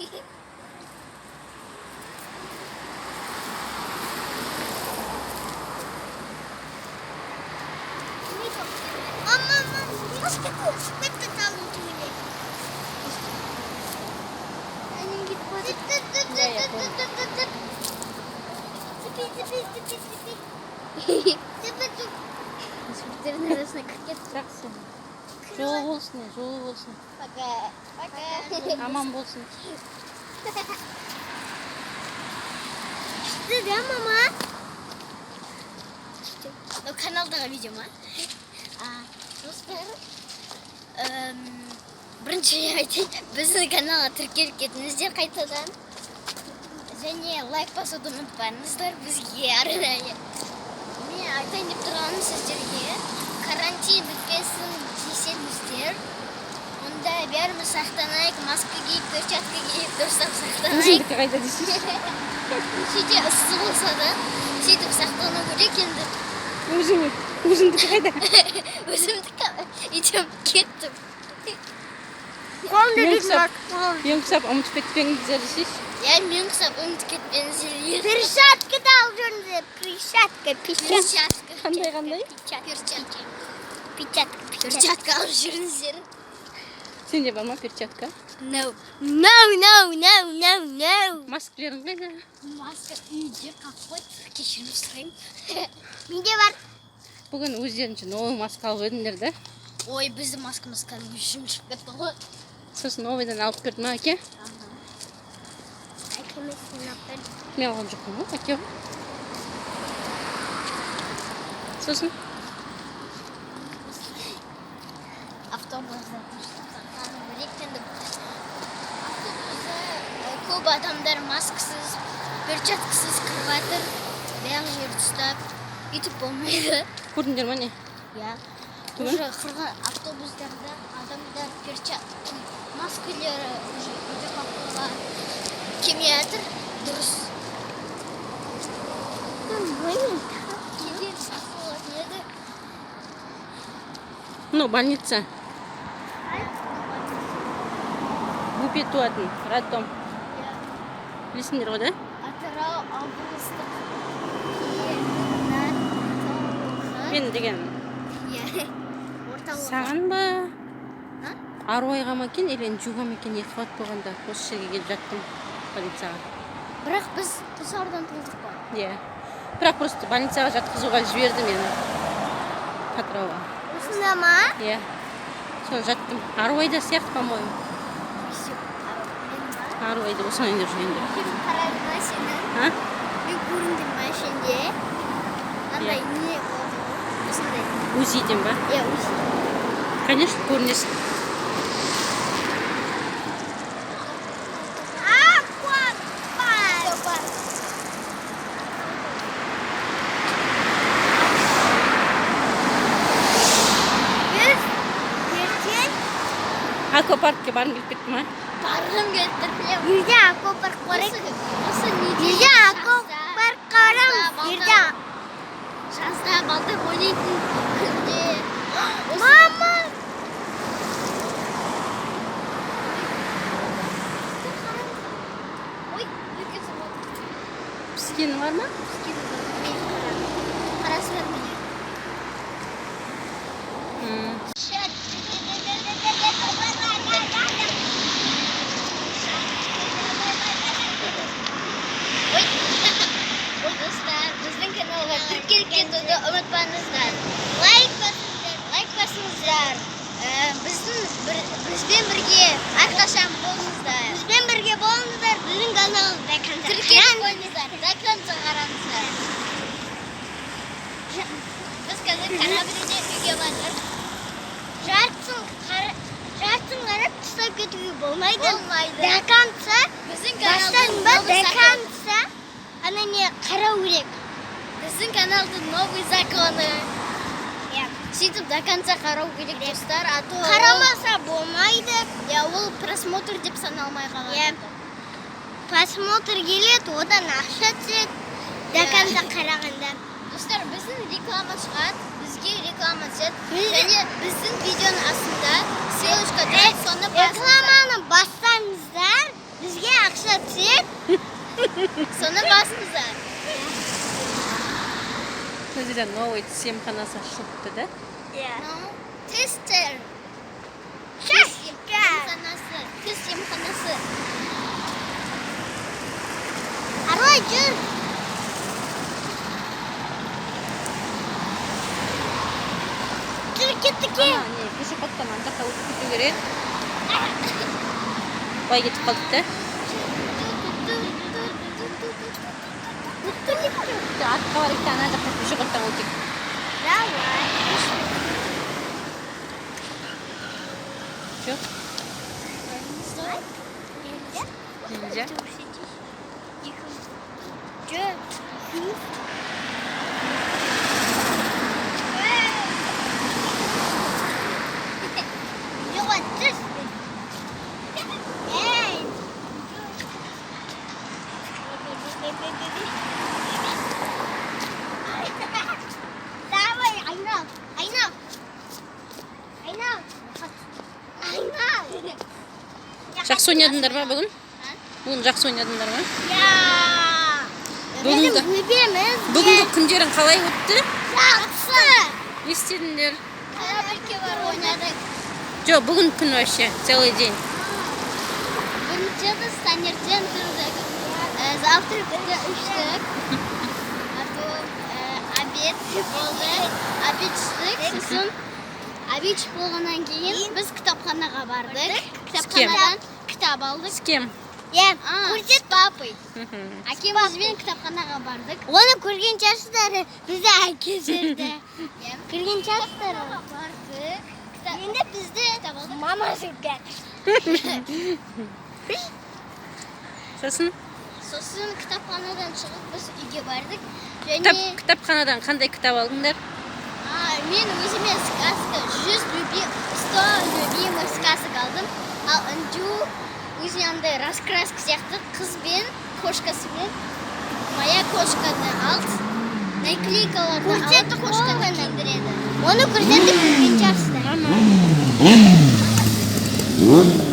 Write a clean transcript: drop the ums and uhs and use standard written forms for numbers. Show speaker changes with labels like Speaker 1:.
Speaker 1: Мама, мама, кетті таудың түбіне. Әнем кетіп бара.
Speaker 2: Да, я понял.
Speaker 1: Цепи, цепи, цепи, цепи. Цепи, цепи. Суреттердің арасына кіріп кетті.
Speaker 2: Жақсы. Жолы болсын, жолы болсын.
Speaker 1: Пока. Пока.
Speaker 2: Аман болсын.
Speaker 1: Күшті да, мама? Күшті. Мынау каналдағы видео ма? А, достар, бірінші айтайын, біздің каналға тіркеліп кетіңіздер қайтадан. Және лайк басуды ұмытпаңыздар бізге арнайы. Мен айтайын деп тұрғаным сіздерге, карантин бітпесін десеңіздер, онда бәріміз сақтанайық, маска киіп, перчатка киіп, дұрыстап сақтанайық.
Speaker 2: Өзіңдікі қайда десейші.
Speaker 1: Сөйте ыссы болса да, сөйтіп сақтану керек енді.
Speaker 2: Өзіңдікі қайда?
Speaker 1: Өзімдікі өйтіп кеттім.
Speaker 2: Мен құсап ұмытып кетпеңіздер десейші.
Speaker 1: Иә, мен құсап ұмытып кетпеңіздер.
Speaker 3: Перчатка да алып жүріңіздер. Перчатка, перчатка.
Speaker 1: Перчатка.
Speaker 2: Қандай, қандай?
Speaker 1: Перчатка.
Speaker 3: Перчатка.
Speaker 1: Перчатка алып жүріңіздер.
Speaker 2: Сенде бар ма перчатка?
Speaker 1: No.
Speaker 3: No, no, no, no, no.
Speaker 2: Маскілерің қайда?
Speaker 1: Маска үйде қалып қойды. Кешірім сұраймын.
Speaker 3: Менде бар.
Speaker 2: Бүгін өздерінше новый маска алып едіңдер да.
Speaker 1: Ой, біздің маскамыз кәдімгі жым шығып кетті ғой.
Speaker 2: Сосын новыйдан алып кірді ма, әке?
Speaker 3: Әкеме сен алып бер.
Speaker 2: Мен алған жоқпын ғой, әке ғой. Сосын
Speaker 1: Автобуста сақтану керек енді. Автобуста көп адамдар маскасыз, перчаткасыз кіріп жатыр. Бәрі жерді ұстап, өйтіп болмайды.
Speaker 2: Көрдіңдер ма, не?
Speaker 1: Иә.
Speaker 2: Бүгін?
Speaker 1: Уже қырған автобустарда адамдар перчатка, маскалары уже үйде қалып қойған. Келмей жатыр. Дұрыс. Кейде жақсы болатын еді.
Speaker 2: Мынау больница. Бөпе туатын роддом. Білесіңдер ғой, да?
Speaker 1: Атырау облыстық перинаталғы.
Speaker 2: Мен деген
Speaker 1: Иә. Орталығы.
Speaker 2: саған ба?
Speaker 1: А?
Speaker 2: Аруайға ма екен, или Інжуға ма екен, екі қабат болғанда осы жерге келіп жаттым больницаға.
Speaker 1: Бірақ біз Құлсарыдан туылдық қой.
Speaker 2: Иә. Бірақ просто больницаға жатқызуға жіберді мені. Атырауға.
Speaker 3: Осында ма?
Speaker 2: Иә. Соны жаттым. Аруайда сияқты, по-моему. Аруайда осыған деп жүрген деп.
Speaker 1: Фильм қарады ма сені?
Speaker 2: А?
Speaker 1: Мен көріндім ма ішінде? Андай не болды ғой? Осындай.
Speaker 2: УЗИден ба?
Speaker 1: Иә, УЗИ.
Speaker 2: Конечно, көрінесің.
Speaker 3: Аквапарк. Біз ертең
Speaker 2: Аквапаркке барғым келіп кетті ма?
Speaker 1: Барғым келіп тұр, білемін.
Speaker 3: Үйде аквапарк барайық.
Speaker 1: Осы неде?
Speaker 3: Үйде аквапарк барамыз. Үйде.
Speaker 1: Жазда балдар ойнайтын күнде.
Speaker 3: Мама!
Speaker 1: Ой, үлкен самолет.
Speaker 2: Піскені бар ма?
Speaker 1: Піскені бар. Мен қарадым. Қарасыңдар міне.
Speaker 2: М.
Speaker 1: Ой, ой, достар, біздің каналға тіркеліп кетуді ұмытпаңыздар. Лайк басыңыздар, лайк басыңыздар. Бізбен бірге әрқашан болыңыздар.
Speaker 3: Бізбен бірге болыңыздар. Біздің каналды до конца
Speaker 1: Тіркеліп қойыңыздар, до конца қараңыздар. Біз қазір корабльде үйге бардық.
Speaker 3: Жартысын қарап тастап кетуге болмайды.
Speaker 1: Болмайды.
Speaker 3: До конца
Speaker 1: Біздің
Speaker 3: бастан
Speaker 1: каналдың
Speaker 3: ба
Speaker 1: новый
Speaker 3: до
Speaker 1: законы.
Speaker 3: конца ана не қарау керек.
Speaker 1: Біздің каналдың новый законы.
Speaker 3: Иә.
Speaker 1: Сөйтіп до конца қарау керек, достар, а то
Speaker 3: Қарамаса болмайды.
Speaker 1: Иә, ол просмотр деп саналмай қалады.
Speaker 3: Иә. Просмотр келеді, одан ақша түседі. До
Speaker 1: Иә.
Speaker 3: конца қарағанда.
Speaker 1: Достар, біздің реклама шығады, бізге реклама түседі. Және біздің видеоның астында ссылочка тұрады, соны басыңыздар.
Speaker 3: Рекламаны бассаңыздар, бізге Ақша түседі.
Speaker 1: Соны басыңыздар.
Speaker 2: Мына жерде новый тіс емханасы ашылыпты да.
Speaker 3: Иә.
Speaker 1: Тестер.
Speaker 3: Шаш.
Speaker 1: Емханасы. Тіс емханасы.
Speaker 3: Арай, жүр. Жүр, кеттік.
Speaker 2: Ана не, пешеходтан ана жаққа өтіп кету керек. Былай кетіп қалдық та. Артқа барайық та, ана жақта пешеходтан өтейік.
Speaker 3: Давай.
Speaker 2: Жоқ, нельзя.
Speaker 3: Жүр. Жоқ, түс. Ей. Давай, айнал, айнал. Айнал. Айнал.
Speaker 2: Жақсы ойнадыңдар ма бүгін? Бүгін жақсы ойнадыңдар ма?
Speaker 3: Я.
Speaker 2: Бүгінгі-
Speaker 3: Біздің бөбеміз
Speaker 2: Бүгінгі күндерің қалай өтті?
Speaker 3: жақсы.
Speaker 2: Не істедіңдер?
Speaker 1: Корабльге барып ойнадық.
Speaker 2: Жоқ, бүгін күн вообще, целый день.
Speaker 1: Бірінші біз таңертең тұрдық. Завтракты іштік. Потом обед болды. Обед іштік. Сосын обед ішіп болғаннан кейін біз кітапханаға бардық. Кітапханадан кітап алдық.
Speaker 2: С кем?
Speaker 3: Иә,
Speaker 1: А,
Speaker 3: көрсет.
Speaker 1: с папой. Әкемізбен кітапханаға бардық.
Speaker 3: Оны көрген шығарсыздар, бізді әке жүрді.
Speaker 1: Иә.
Speaker 3: Көрген шығарсыздар.
Speaker 1: Бардық.
Speaker 3: Енді бізді
Speaker 1: Кітап алдық.
Speaker 3: мама жүрген.
Speaker 2: Сосын
Speaker 1: Сосын кітапханадан шығып біз үйге бардық.
Speaker 2: кітап,
Speaker 1: Және
Speaker 2: кітапханадан қандай кітап алдыңдар?
Speaker 1: Мен өзіме сказка 100 100 любимых сказок алдым. Ал Інжу өзіне андай раскраска сияқты қыз бен кошкасымен «Моя кошканы» алды. Наклейкаларды алып
Speaker 3: Көрсетті
Speaker 1: кошканы
Speaker 3: ғой.
Speaker 1: киіндіреді.
Speaker 3: Оны көрсетіп көрген шығарсыздар.
Speaker 2: Мама.